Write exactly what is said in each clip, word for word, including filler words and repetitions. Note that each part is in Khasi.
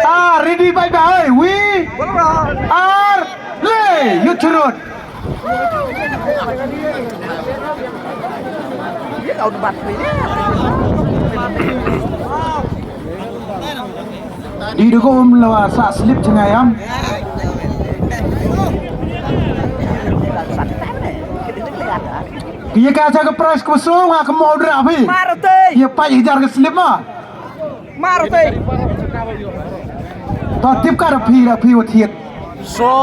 Ah, ready bye bye. Wi. Ar. Le. Yut churut. Di dukum lawa sa slip chengayam. Ki ïa ka cha ka prize kaba song ha ka modra phi. Mar te. Ïa pa ïa jar ka slip ma. Mar te. To tip ka ra phi ra phi wa thiet. So.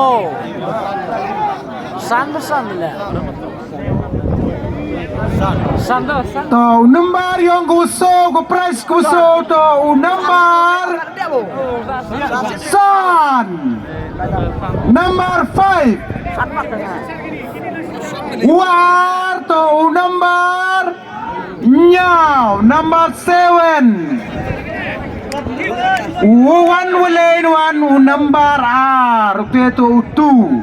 San ba san le. San da san. To u number yong ku so ku prize ku so to u number san. Number five. War to u number Ñiaw, number seven. U wan u lein wan u number ar, u te to u two.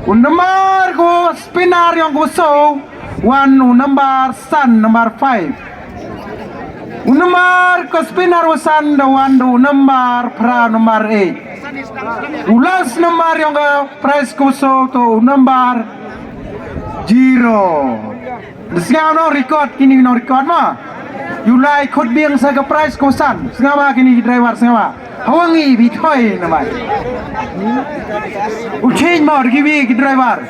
U number ko spinner yong ko so, wan u number san, number five. U number ko spinner u san da wan da u number pra number eight. U last number yong ko prize ko so to u number zero. Sngap noh record kini noh record ma. Yu lai khot biang sa ka prize ko san. Sngap ma kini ki driver sngap ma. Hawang i bi thoi na mai. U change ma ki bi ki driver.